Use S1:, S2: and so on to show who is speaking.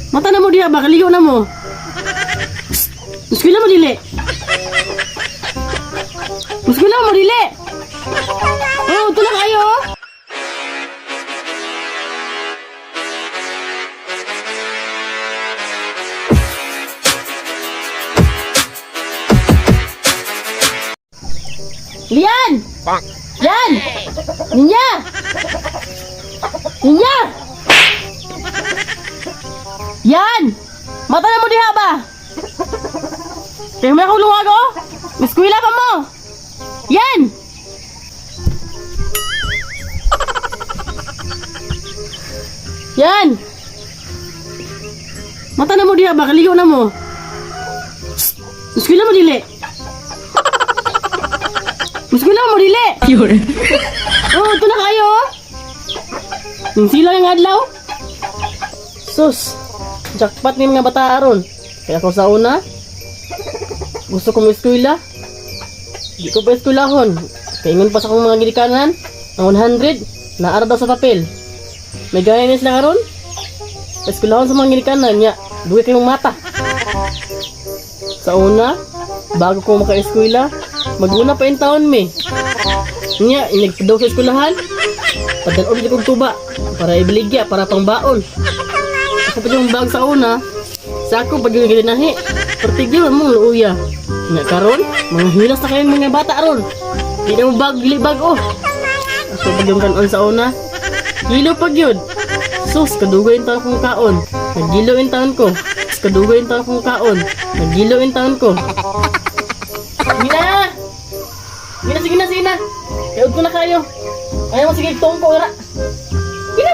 S1: Mata na mo diha ba? Kaligo na mo. Eskwela mo dili. Eskwela mo dili. Oh, tulak kayo. Lian! Yan! Ninya! Ninya! Yan! Mata na mo diha ba? Kaya mo akong lungag oh! Eskwela pa mo! Yan! Yan! Mata na mo diha ba? Kaligo na mo. Eskwela mo dili. Eskwela mo dili.
S2: Yun.
S1: Oh, ito na kayo. Oh. Yung sila yung adlaw. Sus, jackpot ni mga bata aron. Kaya ako sa una, gusto kong eskwela. Di ko pa eskwelahon. Kaingon pa sa akong mga gilikanan, ang 100, naara daw sa papel. May gaya na sila karon. Eskwelahon sa mga gilikanan niya, duwi kayong mata. Sa una, bago ko maka-eskwela, maguna pa yung taon mi. Niya, inagpadaw sa eskwelahan. Padalon di kong tuba para ibaligya, para pangbaon. Ako pa yung bag sa una. Sa ako pag yung ginahi. Pertigyo mong luuya. Nga karon, mga hilas na kayong mga bata ron. Di na mo bag, libag oh. Ako pag yung kanon sa una. Kilo pag yun. Sus, kadugay yung taon kong kaon. Nagilo yung taon ko. Sus, kadugay yung taon kong kaon. Nagilo yung taon ko. Gina! Gina, sige na, sige na. Kayod ko na kayo. Ayaw mo, sige, tungko, ira. Gina!